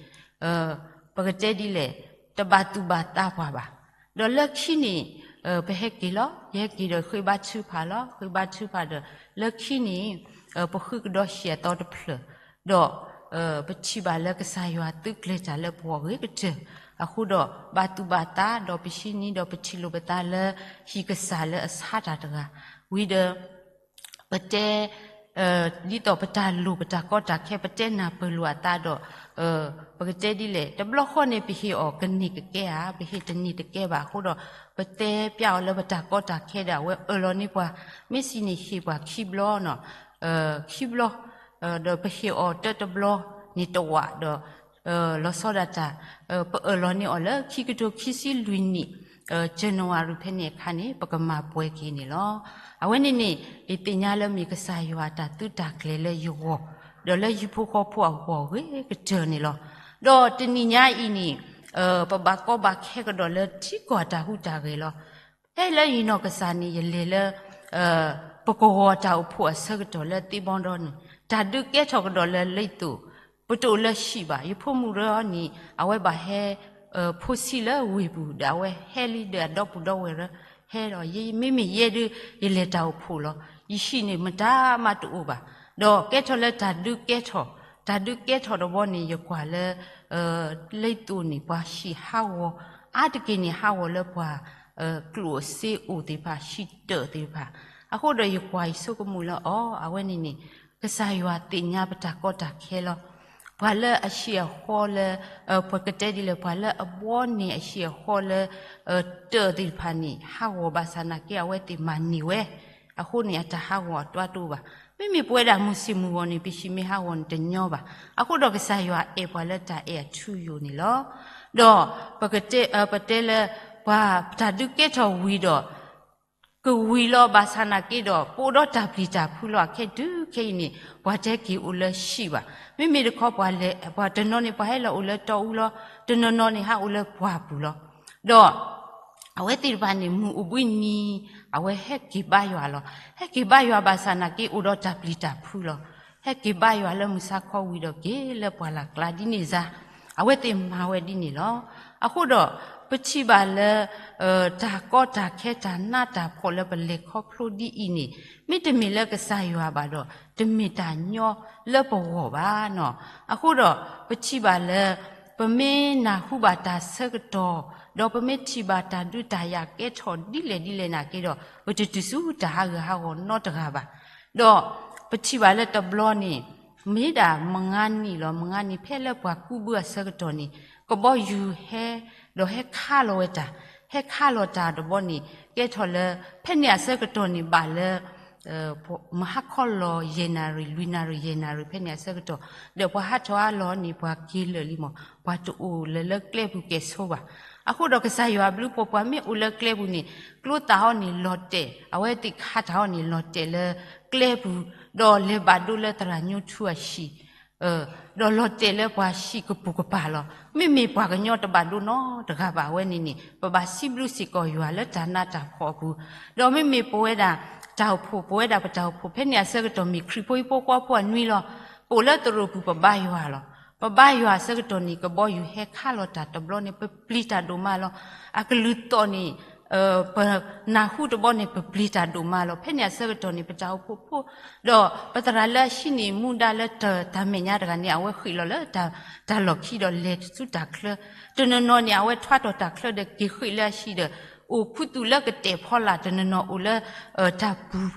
ပကတဲဒ်လဲၣ် တဘၣ်သူၣ်ဘၣ်သးပှၤဘၣ်. ဒီးလၢခံန့ၣ် ပဟဲက့ၤလီၤ. ယဟဲက့ၤဒီးဃ့ဘါထုကဖၣ်လီၤ. ဃ့ဘါထုကဖၣ်ဒီး လၢခံန့ၣ် ပဃုကဒီးဟံၣ်အသီတဖျၢၣ်, ဒီး ပထံၣ်ဘၣ်လၢကစၢ်ယွၤသုးကျဲၤတၢ်လၢပဂီၢ်ဂ့ၤကတၢၢ်, အဃိဒီးဘၣ်သူၣ်ဘၣ်သး ဒီးပဟံးန့ၢ်ဒီးပထံၣ်လိာ်ပသးလၢဟံၣ်ကစၢ်လၢအဆါတၢ်တဂၤ, ဝံၤဒီး ပတဲ ဒ်သိးပတၢ်လိၣ်ပတၢ်ကီတၢ်ခဲ ပတဲနၢ်ပၢၢ်လိာ်အသးဒီး ပကတဲဒ်လဲၣ် တဘျီဃီန့ၣ် ပဟ့ၣ်အီၤကန့ၢ်ကကဲဧါ, ပဟ့ၣ်တန့ၢ်တကဲဘၣ်အဃိဒီး ပတဲပျးအီၤလၢပတၢ်ကီတၢ်ခဲဒီး အဝဲအၢၣ်လီၤန့ၢ်ပှၤ မ့ၢ်စံးန့ၣ်ဟ့ၣ်ပှၤခံဘျီ, ခံဘျီ, ဒီးပဟ့ၣ်အီၤတၢတဘျီန့ၣ်တဝးဒီး လီၤဆီဒၣ်တၢ် ပအၢၣ်လီၤန့ၢ်အီၤလၢခံကထိခံဆံလွံၢ်နံၣ် ကၠနဝါရံၤဖဲန့ၣ်အခါန့ၣ် ပကမၤပှဲၤက့ၤန့ၣ်လီၤ. အဝဲန့ၣ်န့ၣ် ယသ့ၣ်ညါလၢမ့ၢ်ကစၢ်ယွၤအတၢ်သုးတၢ်ကျဲၤလၢယဂီၢ် ဒီးလၢဟံၣ်ဖိဃီဖိအဂီၢ်ဂ့ၤကတၢၢ်န့ၣ်လီၤ. ဒီးတနံၤညါအံၤန့ၣ် ပဘၣ်ကီဘၣ်ခဲကဒီးလၢထံကီၢ်တၢ်ဟူးတၢ်ဂဲၤလီၤ. ဖဲလၢယနီၢ်ကစၢ်န့ၣ် ယလဲၤလၢ ပကဝီၤတၢ်အိၣ်ဖှိၣ်အဆၢကတီၢ်လၢသ့ဘီဒီန့ၣ် တၢ်ဒုးကဲထီၣ်ကဒီးလၢလံၣ်သိး, ပတအိၣ်လၢဟံၣ်ဘၣ်. ယဖိမုၣ်ရၢန့ၣ် အဝဲဘၣ်ဟဲ ဖိဆံးလၢဝ့ၢ်ပူၤ ဒီးအဝဲဟဲလံဒီးအဒီပုၢ်ဒီဝဲၢ်ရၢ ဟဲဒီးယမ့မ့ၢ်ယဲဒုး ယလဲၤတၢ်အိၣ်ဖှိၣ်လီၤ. ယဟံၣ်န့ၣ်မတၤမးတအိၣ်ဘၣ်. ဒီးကဲထီၣ်လၢတၢ်ဒုးကဲထီၣ်, တၢ်ဒုးကဲထီၣ်တဘျီန့ၣ် ယကွၢ်လၢ လံၣ်သိးန့ၣ် ပှၤဟံၣ်ဟးဂီၤ အါတက့ၢ်န့ၣ် ဟးဂီၤလၢပှၤ ကျိၣ်စ့အိၣ်သ့ၣ်တဖၣ် ဟံၣ်တၢၢ်သ့ၣ်တဖၣ်. အဃိဒီးယကွၢ်ယဆိကမိၣ်လၢအီၤ အဝဲန့ၣ်န့ၣ် ကစၢ်ယွၤသ့ၣ်ညါပတၢ်ကီတၢ်ခဲလီၤ. ပှၤလၢအဟံၣ်အဃီလၢ ပကတဲဒ်လဲၣ် ပှၤလၢအဘီန့ၢ်အဟံၣ်အဃီလၢ တၢၢ်သ့ၣ်တဖၣ်န့ၣ် ဟးဂီၤဘၣ်ဆၣ်နာ်က့ အဝဲသ့ၣ်မၤန့ၢ်ဝဲ အဃိန့ၣ် အတၢ်ဟးဂီၤအတၢ်တအိၣ်ဘၣ်. မ့မ့ၢ်ပဝဲဒၣ်မုၢ်ဆ့ၣ်မုၢ်ဂီၤန့ၣ် ပဟံၣ်မ့ၢ်ဟးဂီၤန့ၣ်တညီဘၣ်. အဃိဒီးကစၢ်ယွၤအဲၣ်ပှၤလၢတၢ်အဲၣ်အထူအယိာ်န့ၣ်လီၤ. ဒီးပကတဲ ပတဲလၢ ပှၤတၢ်ဒုးကဲထီၣ်ဝံၤဒီး ကဝံၤလီၤဘၣ်ဆၣ်နာ်က့ဒီး ပအိၣ်ဒီးတၢ်ပျံၤတၢ်ဖုးလီၤ. အခဲတုၤခဲအံၤန့ၣ် ပှၤတဲက့ၤအိၣ်လၢဟံၣ်ဘၣ်. မ့မ့ၢ်တခီပှၤလဲၤ ပှၤတနီၤန့ၣ် ပှၤဟဲလီၤအိၣ်လၢတီအူလီၤ. တနီၤနီၤန့ၣ် ဟးအိၣ်လၢပှၢ်ပူၤလီၤ. ဒီး အဝဲသ့ၣ်တဖၣ်န့ၣ် မုၢ်အိၣ်ဘှံးနံၤ အဝဲဟဲက့ၤဘါယွၤလီၤ. ဟဲက့ၤဘါယွၤဘၣ်ဆၣ်နာ်က့ အိၣ်ဒီးတၢ်ပျံၤတၢ်ဖုးလီၤ. ဟဲက့ၤဘါယွၤလၢမုၢ်ဆါခီဝံၤဒီး က့ၤလၢပှၢ်လၢ်ကျါဒ်န့ၣ်စါ, အဝဲသ့ၣ်မၤဝဲဒ်န့ၣ်လီၤ. အဃိဒီး ပထံၣ်ဘၣ်လၢ တၢ်ကီတၢ်ခဲတၢ်နးတၢ်ဖှီၣ်လၢပလဲၤခီဖျိဒ်အံၤန့ၣ် မ့တမ့ၢ်လၢကစၢ်ယွၤဘၣ်ဒီး တမ့ၢ်တၢ်ညီလၢပဂီၢ်ဘၣ်နီၤ. အဃိဒီး ပထံၣ်ဘၣ်လၢ ပမ့ၢ်နၢ်ဟူဘၣ်တၢ်ဆၢကတီၢ် ဒီးပမ့ၢ်ထံၣ်ဘၣ်တၢ်ဒုးတၢ်ယၤကဲထီၣ်ဒ်လဲၣ်ဒ်လဲၣ်နာ်က့ဒီး ပတတုၤဆူတၢ်ဟးဂူာ်ဟးဂီၤနီတဂၤဘၣ်. ဒီးပထံၣ်ဘၣ်လၢတဘျီန့ၣ် မ့ၢ်ဒၣ်မုၢ်နံၤလီၤ. မုၢ်နံၤဖဲလၢပှၤကူးဘုအဆၢကတီၢ်န့ၣ် ကဘီယူၤဟဲ ဒီးဟဲခးလီၤဝဲတၢ်, ဟဲခးလီၤတၢ်တဘျီန့ၣ် ကဲထီၣ်လၢ ဖဲန့ၣ်အဆၢကတီၢ်န့ၣ် ဘၣ်လၢ မုၢ်ဟါခီလီၤယဲၢ်နၣ်ရံၣ် လွံၢ်နၣ်ရံၣ် ယဲၢ်နၣ်ရံၣ် ဖဲန့ၣ်အဆၢကတီၢ်, ဒီးပှၤဟးထီၣ်အါလီၤန့ၣ် ပှၤက့ၤလၢာ်လံမး, ပှၤတအိၣ်လၢၤလၢကျဲပူၤကဲၣ်ဆိးဘၣ်. အဃိဒီးကစၢ်ယွၤဘျုးဖှိၣ် ပှၤမ့ၢ်အိၣ်လၢကျဲပူၤန့ၣ် ကျိသၣ်အီၤန့ၣ်လီၤတဲာ်, အဝဲသ့ၣ်ခးတၢ်အီၤန့ၣ်လီၤတဲာ်လၢကျဲပူၤ, ဒီးလဲၤဘၣ်ဒိလၢသရၣ်ညိထူအဟံၣ် ဒီးလီၤတဲာ်လၢပှၤဟံၣ်ကပိာ်ကပၤလီၤ. မ့မ့ၢ်ပှၤကညီတဘၣ်ဒိနီတဂၤဘၣ်. အဝဲန့ၣ်န့ၣ် ပဘၣ်စံးဘျုးစ့ၢ်ကီးယွၤလၢတၢ်နးတၢ်ဖှီၣ်အပူၤ, ဒီးမ့မ့ၢ်ပဝဲဒၣ် တၢ်အိၣ်ဖှိၣ် ပဝဲဒၣ်ပတၢ်အိၣ်ဖှိၣ် ဖဲန့ၣ်အဆၢကတီၢ်မ့ၢ်ခရံာ်ဖိဟံၣ်ဖိဃီဖိအနွံလီၤ. ပအိၣ်လၢသရိာ်ပူၤပဘါယွၤလီၤ. ပဘါယွၤအဆၢကတီၢ်န့ၣ် ကဘီယူၤဟဲခးလီၤတၢ်တဘျီန့ၣ် ပပျံၤတၢ်ဒိၣ်မးလီၤ. အကလုၢ်သီၣ်န့ၣ် ပနၢ်ဟူတဘျီန့ၣ် ပပျံၤတၢ်ဒိၣ်မးလီၤ. ဖဲန့ၣ်အဆၢကတီၢ်န့ၣ် ပတၢ်အိၣ်ဖှိၣ်ဖိ ဒီးပသရၣ်လၢအဟံးန့ၢ်မူဒါလၢတၢ် တၢ်မဲာ်ညါတဂၤန့ၣ် အဝဲဃ့ၢ်လီၤလၢတၢ်လီၢ်ခံဒီးလဲၤဆူတၢ်ချၢ, တနီၤနီၤန့ၣ် အဝဲထွါထီၣ်တၢ်ချၢဒီးက့ၤဃ့ၢ်လၢအဟံၣ်ဒီး အိၣ်ခူသူၣ်လၢကတဲာ်ဖီလာ်, တနီၤနီၤအိၣ်လၢ တၢ်ပူၤ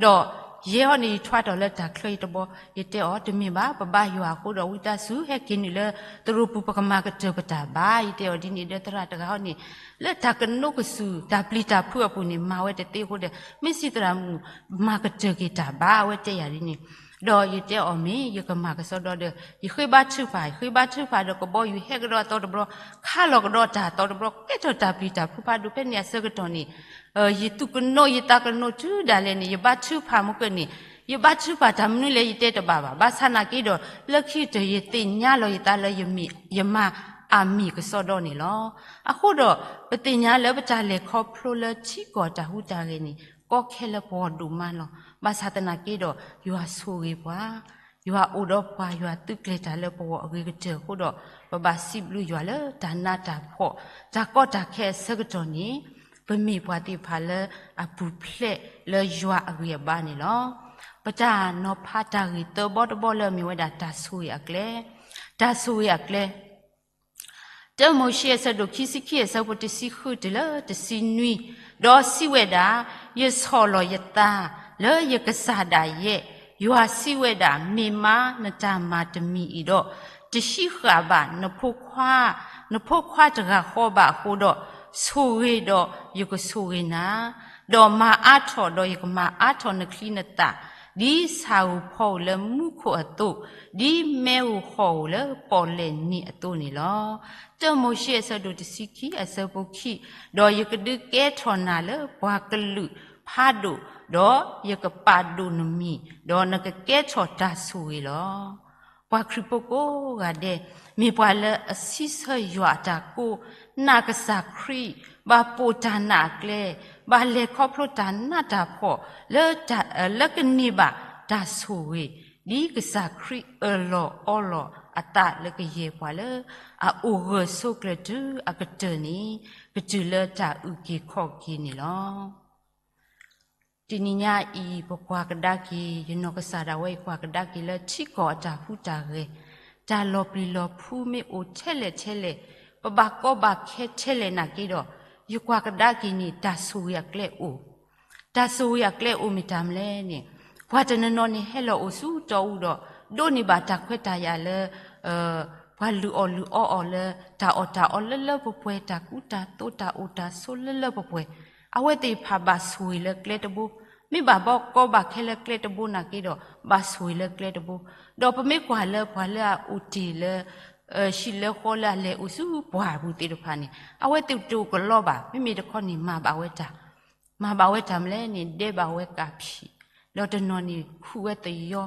ဒီးယဲအံၤန့ၣ် ယထွါထီၣ်လၢတၢ်ချၢအံၤတဘျီ, ယတဲအီၤ တမ့ၢ်ဘၣ်, ပဘါယွၤအဃိဒီး ဝံသးစူၤဟဲက့ၤနုာ်လၢသရိာ်ပူၤ ပကမၤကတၢၢ်ပတၢ်ဘါ, ယတဲအီၤဒ်န့ၣ်ဒီး သရၣ်တဂၤအံၤန့ၣ် လၢတၢ်ကနိးကစုာ် တၢ်ပျံၤတၢ်ဖုးအပူၤန့ၣ် မၤဝဲတသ့အဃိဒီး မ့ၢ်စံးသရၣ်မုၣ် မၤကတၢၢ်က့ၤတၢ်ဘါ, အဝဲတဲယၤဒ်န့ၣ်, ဒီးယတဲအီၤ မ့ၢ် ယကမၤကစီဒီဒီး ယဃ့ဘါထုကဖၣ်, ယဃ့ဘါထုကဖၣ်ဒီး ကဘီယူၤဟဲကဒီးအသီတဘျီ, ခးလီၤကဒီးတၢ်အသီတဘျီ, ကဲထီၣ်တၢ်ပျံၤတၢ်ဖုးဖးဒိၣ်. ဖဲန့ၣ်အဆၢကတီၢ်န့ၣ် ယသူၣ်ကနိးယသးကနိးတုၤဒၣ်လဲာ်န့ၣ် ယဘါထုကဖၣ်မ့ၢ်ကန့ၣ်, ယဘါထုကဖၣ်တၢ်မနုၤလဲၣ် ယတဲတဘၣ်ဘၣ်. ဘၣ်ဆၣ်နာ်က့ဒီး လၢခံကတၢၢ် ယသ့ၣ်ညါလီၤယသးလၢ ယမၤအမံၤကစီဒီန့ၣ်လီၤ. အဃိဒီး ပသ့ၣ်ညါလၢပတၢ်လဲၤခီဖျိလၢထံကီၢ်တၢ်ဟူးတၢ်ဂဲၤန့ၣ် ကီခဲလၢာ်ပှီၢ်ဒိၣ်မးလီၤ. ဘၣ်ဆၣ်သနာ်က့ဒီး ယွၤဆိၣ်ဂ့ၤပှၤ, ယွၤအိၣ်ဒီးပှၤ, ယွၤသုးကျဲၤတၢ်လၢပဂီၢ်အဂ့ၤကတၢၢ်အဃိဒီး ပဘၣ်စံးဘျုးယွၤလၢတၢ်နးတၢ်ဖှီၣ် တၢ်ကီတၢ်ခဲအဆၢကတီၢ်န့ၣ် ပမ့ၢ်ပှၤသ့ၣ်တဖၣ်လၢအပူၤဖျဲးလၢယွၤအဂံၢ်အဘါန့ၣ်လီၤ. ပတၢ်နီၤဖးတၢ်ဂ့ၢ်သၢဘီတဘီလၢအမ့ၢ်ဝဲဒၣ်တၢ်ဆိၣ်ဂ့ၤအကျဲ, တၢ်ဆိၣ်ဂ့ၤအကျဲ တၢမိၤၡ့အဆၢဒိၣ်ခံဆံခံအဆၢဖိတဆံဃုတုၤလၢတဆံနွံ, ဒီးစံးဝဲဒၣ်, ယဆီၣ်လီၤယသးလၢယကစၢ်ဒၣ်ယဲ, ယွၤစံးဝဲဒၣ်, မ့ၢ်မးနတၢ်မၤတမံၤအံၤဒီး, တဟံးဃာ်ဘၣ်နဖိခွါ, နဖိခွါတဂၤဃီဘၣ်အဃိဒီး, ဆိၣ်ဂ့ၤဒီးယကဆိၣ်ဂ့ၤနၤ, ဒီးမၤအါထီၣ်ဒီးယကမၤအါထီၣ်နချံနသၣ်, ဒ်ဆၣ်ဧိၤဖီဧိၤလၢမူခိၣ်အသိး, ဒ်မ့ၣ်ဧိၤဃီၣ်ဧိၤလၢပီၣ်လဲၣ်နံၤအသိးန့ၣ်လီၤ. တၢမိၤၡ့အဆၢဒိၣ်တဆံခံအဆၢဖိခံ, ဒီးယကဒုးကဲထီၣ်နၤလၢပှၤကလုာ်ဖးဒိၣ်, ဒီးယကပာ်ဒိၣ်နမံၤ, ဒီးနကကဲထီၣ်တၢ်ဆိၣ်ဂ့ၤလီၤ. ပှၤခရံာ်ဖိကိးဂၤဒဲး, မ့ၢ်ပှၤလၢအစံးဆၢယွၤအတၢ်ကိး, နာ်ကစၢ်ခရံာ်, ဘၣ်ပိာ်တၢ်နာ်အကျဲ, ဘၣ်လဲၤခီဖျိတၢ်နးတၢ်ဖှီၣ်လၢ လၢကန့ၢ်ဘၣ်တၢ်ဆိၣ်ဂ့ၤ, ဒ်ကစၢ်ခရံာ်အၢၣ်လီၤအီလီၤအသးလၢကယဲၢ်ပှၤလၢအအိၣ်ဂၢၢ်ဆိးကျၢၤတုၤအကတၢၢ်န့ၣ်, ကတုၤလၢတၢ်အုၣ်က့ၤခီၣ်က့ၤန့ၣ်လီၤ. တနံၤညါအံၤ ပကွၢ်ကဒါက့ၤ ယနီၢ်ကစၢ်ဒၣ်ဝဲအံၤ ကွၢ်ကဒါက့ၤလၢထံကီၢ်အတၢ်ဟူးတၢ်ဂဲၤ, တၢ်လီၤပျံၤလီၤဖုးမ့ၢ်အိၣ်ထဲလဲၣ်ထဲလဲၣ်, ပဘၣ်ကီဘၣ်ခဲထဲလဲၣ်နာ်က့ဒီး, ယကွၢ်ကဒါက့ၤန့ၣ် တၢ်ဆိၣ်ဂ့ၤအကျဲအိၣ်, တၢ်ဆိၣ်ဂ့ၤအကျဲအိၣ်မ့ၢ်တၢ်မနုၤလဲၣ်န့ၣ်, ပှၤတနီၤနီၤန့ၣ်ဟဲလီၤအိၣ်ဆူတီၢ်အူဒီး, ဒိးန့ၢ်ဘၣ်တၢ်ခွဲးတၢ်ယာ်လၢ ပှၤလုၢ်အီၣ်လုၢ်အီအီၤလၢ တၢ်အီၣ်တၢ်အီလၢလၢပှဲၤပှဲၤ, တၢ်ကူတၢ်သိးတၢ်အိၣ်တၢ်ဆိးလၢလၢပှဲၤပှဲၤ, အဝဲသ့ၣ်တဖၣ်ဘၣ်ဆိၣ်ဂ့ၤလၢကျဲတဘိ, မ့ၢ်ဘၣ်ဘီကီဘၣ်ခဲလၢကျဲတဘိနာ်က့ဒီး, ဘၣ်ဆိၣ်ဂ့ၤလၢကျဲတဘိ, ဒီးပမ့ၢ်ကွၢ်လၢပှၤလၢအအိၣ်တ့ၢ်လၢ ဟံၣ်လၢဃီလၢအလဲၤအိၣ်ဆူပှၢ်ပူၤသ့ၣ်တဖၣ်န့ၣ်, အဝဲသ့ၣ်တအိၣ်ကလီဘၣ်, မ့မ့ၢ်တခီန့ၣ် မၤဘၣ်ဝဲတၢ် မၤဘၣ်ဝဲတၢ်မနုၤလဲၣ်န့ၣ် ဒဲးဘၣ်ဝဲကၣ်ဖံး, ဒီးတနီၤန့ၣ် ခူၣ်ဝဲသယီ,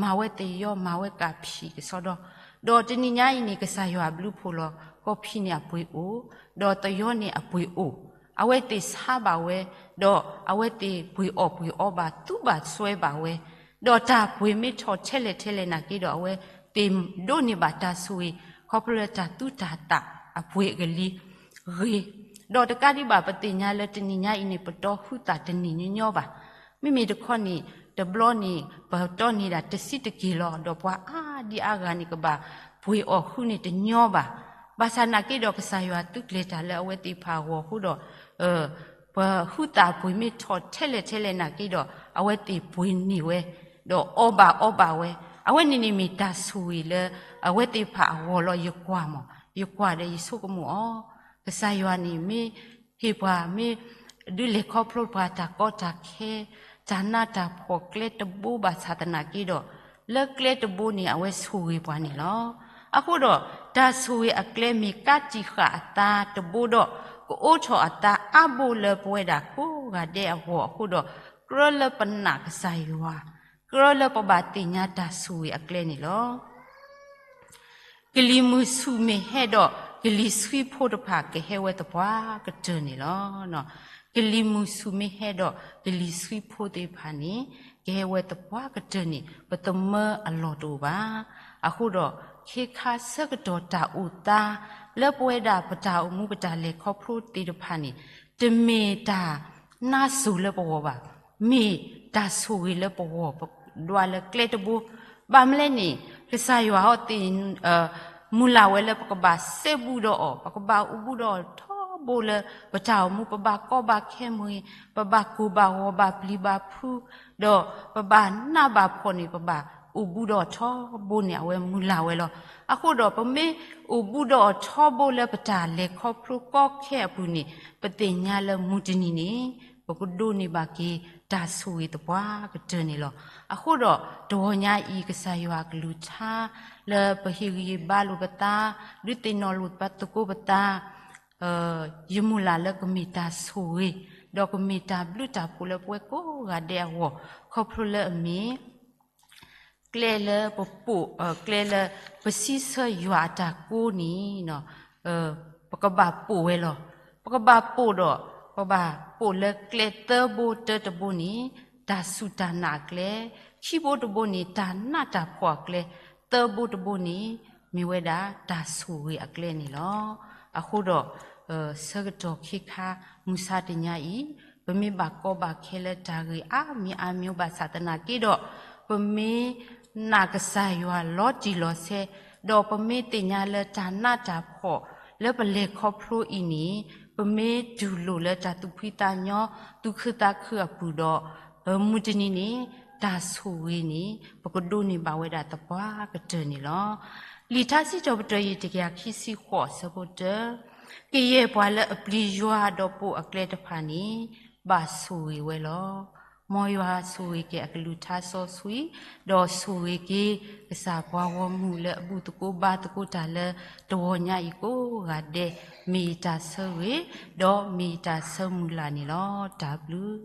မၤဝဲသယီ, မၤဝဲကၣ်ဖံးကစီဒီ, ဒီးတနံၤညါအံၤန့ၣ် ကစၢ်ယွၤအဘျုးဖှိၣ်လီၤ, ကီၢ်ဖံးန့ၣ်အပှ့ၤအိၣ်, ဒီးသယီန့ၣ်အပှ့ၤအိၣ်, အဝဲသ့ၣ်ဆါဘၣ်ဝဲ, ဒီးအဝဲသ့ၣ်ပှ့ၤအီၣ်ပှ့ၤအီဘၣ်, သူဘၣ်စွဲဘၣ်ဝဲ, ဒီးတၢ်ပှ့ၤမ့ၢ်ထီၣ်ထဲလဲၣ်ထဲလဲၣ်နာ်က့ဒီး အဝဲသ့ၣ်ဒိးန့ၢ်ဘၣ်တၢ်ဆိၣ်ဂ့ၤ, ခီဖျိလၢတၢ်သူတၢ်သၣ်အပှ့ၤအကလံၤဂ့ၤ, ဒီးတကးဒံးဘၣ် ပသ့ၣ်ညါလၢတနံၤညါအံၤန့ၣ် ပတီၢ်ဃုသးတနံၣ်ညီညီဘၣ်. မ့မ့ၢ်တခီန့ၣ် တဘျီန့ၣ် ပတီၢ်န့ၢ်ဒၣ်တဆံးတက့ၢ်လီၤ. ဒီးပှၤအါဒံအါဂၤန့ၣ် ကဘၣ်ပှ့ၤအီၣ်ဃုန့ၣ်တညီဘၣ်. ဘၣ်ဆၣ်နာ်က့ဒီး ကစၢ်ယွၤသုးကျဲၤတၢ်လၢအဝဲသ့ၣ်တဖၣ်အဂီၢ်အဃိဒီး ပှၤဃုသးပှ့ၤမ့ၢ်ထီၣ်ထဲလဲၣ်ထဲလဲၣ်နာ်က့ဒီး အဝဲသ့ၣ်ပှ့ၤန့ၢ်ဝဲ, ဒီးအီဘၣ်အီဘၣ်ဝဲ, အဝဲန့ၣ်န့ၣ်မ့ၢ်တၢ်ဆိၣ်ဂ့ၤလၢအဝဲသ့ၣ်တဖၣ်အဂီၢ်လီၤ. ယကွၢ်မး, ယကွၢ်ဒီးယဆိကမိၣ်အီၤ, ကစၢ်ယွၤန့ၣ်မ့ၢ်ဟ့ၣ်ပှၤ မ့ၢ်ဒုးလဲၤခီဖျိပှၤတၢ်ကီတၢ်ခဲ, တၢ်နးတၢ်ဖှီၣ်ကျဲတဘိဘၣ်ဆၣ်သနာ်က့ဒီး လၢကျဲတဘိန့ၣ် အဝဲဆိၣ်ဂ့ၤပှၤန့ၣ်လီၤ. အဃိဒီး တၢ်ဆိၣ်ဂ့ၤအကျဲမ့ၢ်ကးတံာ်ဃာ်အသးတဘိဒီး ကအိးထီၣ်အသးအါဘိလၢပဝဲဒၣ်ကိးဂၤဒဲးအဂီၢ်အဃိဒီး ကြၢးလၢပနာ်ကစၢ်ယွၤ, ကြၢးလၢပဘၣ်သ့ၣ်ညါတၢ်ဆိၣ်ဂ့ၤအကျဲန့ၣ်လီၤ. ကလံၤမုၢ်ဆူၣ်မ့ၢ်ဟဲဒီး ကလံၤဆှံဖိတဖၣ်ကဟဲဝဲသပှၢ်ကတၢၢ်န့ၣ်လီၤ. ကလံၤမုၢ်ဆူၣ်မ့ၢ်ဟဲဒီး ကလံၤဆှံဖိသ့ၣ်တဖၣ်န့ၣ် ကဟဲဝဲသပှၢ်ကတၢၢ်န့ၣ် ပသမၢအလီၢ်တအိၣ်ဘၣ်. အဃိဒီး ခ့ခါဆၢကတီၢ်တၢ်အိၣ်သး လၢပဝဲဒၣ်ပတၢ်အိၣ်မူပတၢ်လဲၤခီဖျိသ့ၣ်တဖၣ်န့ၣ် တမ့ၢ်တၢ်နါစိၤလၢပဂီၢ်ဘၣ်, မ့ၢ်တၢ်ဆိၣ်ဂ့ၤလၢပဂီၢ်, ပဒွးလၢကျဲတဘိ, ဘၣ်မနုၤလဲၣ်န့ၣ် ကစၢ်ယွၤအံၤသ့ၣ် မုၢ်လၢ်ဝဲလၢပကဘၣ်စဲဘူးဒီးအီၤ, ပကဘၣ်အိၣ်ဘူးဒီးအီၤထီဘိလၢပတၢ်အိၣ်မူ, ပဘၣ်ကီဘၣ်ခဲမ့ၢ်ဂ့ၤ, ပဘၣ်ကိၢ်ဘၣ်ဂီၤဘၣ်ပျံၤဘၣ်ဖုး, ဒီးပဘၣ်နးဘၣ်ဖှီၣ်န့ၣ် ပဘၣ်အိၣ်ဘူးဒီးအီၤထီဘိန့ၣ် အဝဲမုၢ်လၢ်ဝဲလီၤ. အဃိဒီးပမ့ၢ်အိၣ်ဘူးဒီးအီၤထီဘိလၢပတၢ်လဲၤခီဖျိကီခဲအပူၤန့ၣ် ပသ့ၣ်ညါလၢမုၢ်တနံၤန့ၣ် ပကဒိးန့ၢ်ဘၣ်က့ၤတၢ်ဆိၣ်ဂ့ၤသပှၢ်ကတၢၢ်န့ၣ်လီၤ. အဃိဒီးတဂီၤညါအံၤ ကစၢ်ယွၤအကလုၢ်ကထါ လၢပဟ့ၣ်ဂံၢ်ဟ့ၣ်ဘါလိာ်ပသး, ဒုးသ့ၣ်နီၣ်လိာ်ပသကိးပသး, ယမုၢ်လၢ်လၢကမ့ၢ်တၢ်ဆိၣ်ဂ့ၤ, ဒီးကမ့ၢ်တၢ်ဘျုးတၢ်ဖှိၣ်လၢပဝဲကိးဂၤဒဲးအဂီၢ်, ခီဖျိလၢအမ့ၢ် ကျဲလၢပပိာ်, ကျဲလၢပစံးဆၢယွၤအတၢ်ကိးန့ၣ် ပကဘၣ်ပိာ်ဝဲလီၤ. ပကဘၣ်ပိာ်ဒီး ပဘၣ်ပိာ်လၢကျဲသၢဘိ, တၢတဘိန့ၣ် တၢ်စူၢ်တၢ်နာ်အကျဲ, ခံဘိတဘိန့ၣ် တၢ်နးတၢ်ဖှီၣ်အကျဲ, သၢဘိတဘိန့ၣ် မ့ၢ်ဝဲဒၣ်တၢ်ဆိၣ်ဂ့ၤအကျဲန့ၣ်လီၤ. အဃိဒီး ဆၢကတီၢ်ခ့ခါ မုၢ်ဆါတနံၤအံၤ ပမ့ၢ်ဘၣ်ကီဘၣ်ခဲလၢတၢ်ဂ့ၢ်အါမံၤအါမံၤဘၣ်ဆၣ်သနာ်က့ဒီး ပမ့ၢ်နာ်ကစၢ်ယွၤလီၤတံၢ်လီၤဆဲး, ဒီးပမ့ၢ်သ့ၣ်ညါလၢတၢ်နးတၢ်ဖှီၣ်လၢပလဲၤခီဖျိအံၤန့ၣ် ပမ့ၢ်တူၢ်လိာ်လၢတၢ်သူၣ်ဖှံသးညီ သူၣ်ခုသးခုအပူၤဒီး မုၢ်တနံၤန့ၣ် တၢ်ဆိၣ်ဂ့ၤန့ၣ် ပကဒိးန့ၢ်ဘၣ်ဝဲဒၣ်သပှၢ်ကတၢၢ်န့ၣ်လီၤ. လံာ်ထါစံးထီၣ်ပတြၢၤ ယတကယၤခံဆံဃိး အဆၢဖိတၢ, ကယဲၢ်ပှၤလၢအပျံၤယွၤဒီးပိာ်အကျဲတဖၣ်န့ၣ် ဘၣ်ဆိၣ်ဂ့ၤဝဲလီၤ. မ်ယွၤဆိၣ်ဂ့ၤက့ၤအကလုၢ်ကထါစီဆှံ, ဒီးဆိၣ်ဂ့ၤက့ၤ ကစၢ်ပှၤဂီၢ်မုၢ်လၢအဘူၣ်သကိးဘါသကိးတၢ်လၢ တဂီၤညါအံၤကိးဂၤဒဲး, မ့ၢ်ယတၢ်ဆၢဂ့ၤ, ဒီးမ့ၢ်ယတၢ်ဆၢမုၢ်လၢ်န့ၣ်လီၤ. တၢ်ဘျုး